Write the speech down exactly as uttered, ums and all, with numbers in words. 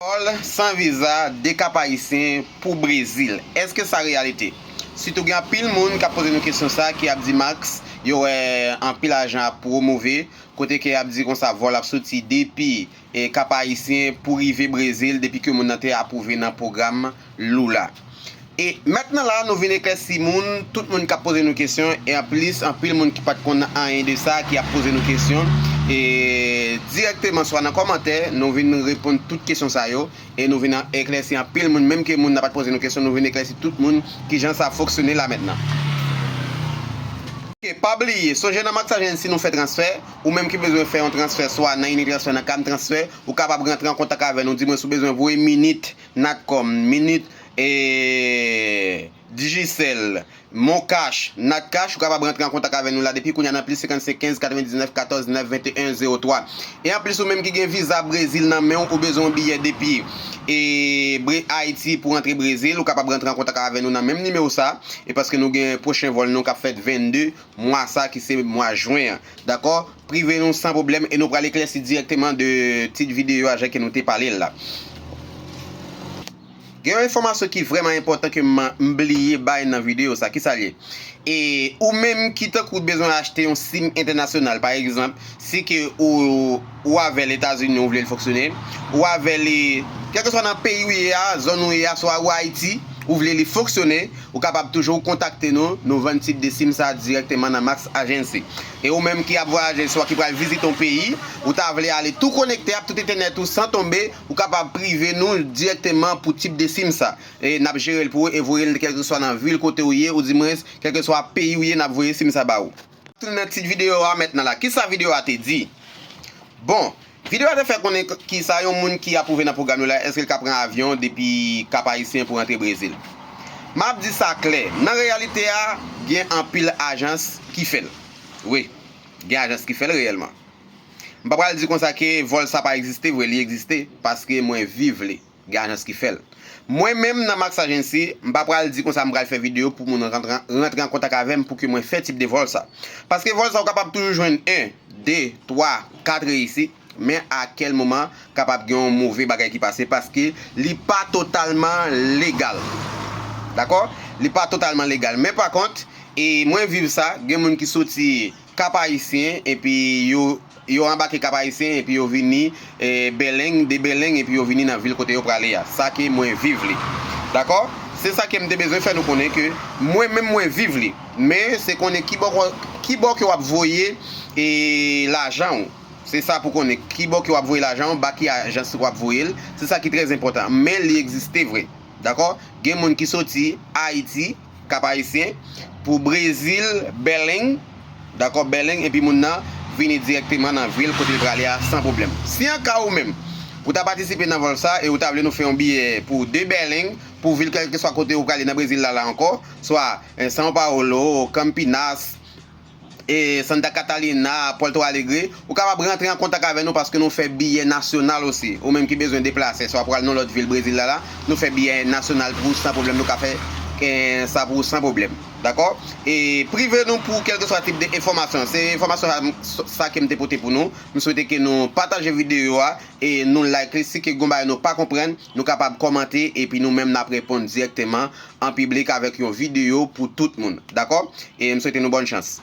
Vòl san viza de Kap Ayisyen pou Brezil. Èske sa reyalite? Sitou gen anpil moun k ap poze nou kesyon sa, ki ap di Max, yo wè anpil ajan ap pwomove, kote ke y ap di konsa vòl ap soti depi, e, Kap Ayisyen pou rive Brezil, depi ke moun nan te apwouve nan pwogram Lula. E mentnan la, nou vin eklèsi moun, tout moun k ap poze nou kesyon, e anplis, anpil moun ki pa t konn anyen de sa, ki ap poze nou kesyon, e dirèkteman, swa nan kòmantè, nou vin reponn tout kesyon sa yo, e nou vin eklèsi anpil moun, menm ke moun nan pa t poze nou kesyon, nou vin eklèsi tout moun kijan sa fonksyone la mentnan. Ok, pa bliye, sonje nan Max Agency nou fè transfè, ou menm ki bezwen fè yon transfè, swa nan Unitransfer, nan Cam Transfer, ou kapab rantre an kontak avè nou, di mwen si w bezwen voye Minit, Natcom, Minit, e, Digicel, Moncash, Natcash, ou kapab rantre an kontak avè nou la depi kounye a nan plis senkannsenk kenz katrevendiznèf katòz nèf venteyen zewo twa. E anplis, ou menm ki gen viza Brezil nan men w, ou bezwen yon biyè depi, e, Bre-, Ayiti pou rantre Brezil, ou kapab rantre an kontak avè nou nan menm nimewo sa, e paske nou gen pwochen vòl nou k ap fèt vennde mwa sa ki se mwa jen an. Dakò? Prive nou san pwoblèm e nou pral eklèsi dirèkteman de tit videyo a jan ke nou te pale l la. Gen yon enfòmasyon ki vrèman enpòtan ke m, m bliye bay nan videyo sa. Kisa l ye? E ou menm ki tankou bezwen achte yon sim entènasyonal, pa egzanp, si ke ou, ou avè l Etazini, ou vle l fonksyone, ou avè li, kèlkeswa nan peyi ou ye a, zòn ou ye a, swa ou Ayiti, ou vle li fonksyone, ou kapab toujou kontakte nou, nou vann tip de sim sa dirèkteman nan Max Agency. E ou menm ki ap vwayaje, swa ki pral vizite yon peyi, ou ta vle ale tou konekte ak tout entènèt ou san tonbe, ou kapab prive nou dirèkteman pou tip de sim sa. E n ap jere l pou ou e voye l kèlkeswa nan vil kote ou ye, oudimwens, kèlkeswa peyi ou ye, n ap voye sim sa ba ou. Tounen nan tit videyo a mentnan la. Kisa videyo a te di? Bon, videyo a te fè konnen k-, kisa yon moun ki apwouve nan pwogram yo la, èske l ka pran avyon depi Kap Ayisyen pou rantre Brezil? M ap di sa klè, nan reyalite a, gen anpil ajans ki fè l. Wi, gen ajans ki fè l reyèlman. M pa pral di konsa ke vòl sa pa egziste vre, li egziste, paske mwen viv li. Gen ajans ki fè l. Mwen menm nan Max Agency, m pa pral di konsa m pral fè videyo pou moun rantre, rantre an kontak avè m pou ke mwen fè tip de vòl sa. Paske vòl sa ou kapab toujou jwenn en, de, twa, kat reyisi, men a kèl moman kapab gen yon move bagay ki pase paske li pa totalman legal. Dakò? Li pa totalman legal. Men pa kont, e mwen viv sa, gen moun ki soti Kap Ayisyen, epi yo, yo anbake Kap Ayisyen, epi yo vini, e, Bèleng, de Bèleng, epi yo vini nan vil kote yo prale a. Sa ke mwen viv li. Dakò? Se sa ke m te bezwen fè nou konnen ke mwen menm mwen viv li. Men se konnen ki bò, ki bò ke w ap voye, e, lajan w. Se sa pou konnen ki bò ke w ap voye lajan w, ba ki ajans w ap voye l. Se sa ki trè enpòtan. Men li egziste vre. Dakò? Gen moun ki soti Ayiti, Kap Ayisyen, pou Brezil, Bèleng, dakò, Bèleng, epi moun nan vini dirèkteman nan vil kote l prale a san pwoblèm. Si an ka ou menm, ou ta patisipe nan vòl sa e ou ta vle nou fè yon biyè pou de Bèleng, pou vil kèlkeswa kote ou prale nan Brezil la, la ankò, swa, eh, São Paulo, Campinas, e Santa Catarina, Porto Alegre, ou kapab rantre an kontak avè nou paske nou fè biyè nasyonal osi. Ou menm ki bezwen deplase, swa pral nan lòt vil Brezil la, la, nou fè biyè nasyonal pou ou san pwoblèm, nou ka fè, eh, sa pou ou san pwoblèm. Dakò? E prive nou pou kèlkeswa tip de enfòmasyon. Se enfòmasyon sa, sa ke m te pote pou nou. M swete ke nou pataje videyo a e nou like li. Si ke gon bagay nou pa konprann, nou kapab kòmante epi nou menm n ap reponn dirèkteman an piblik avèk yon videyo pou tout moun. Dakò? E m swete nou bòn chans.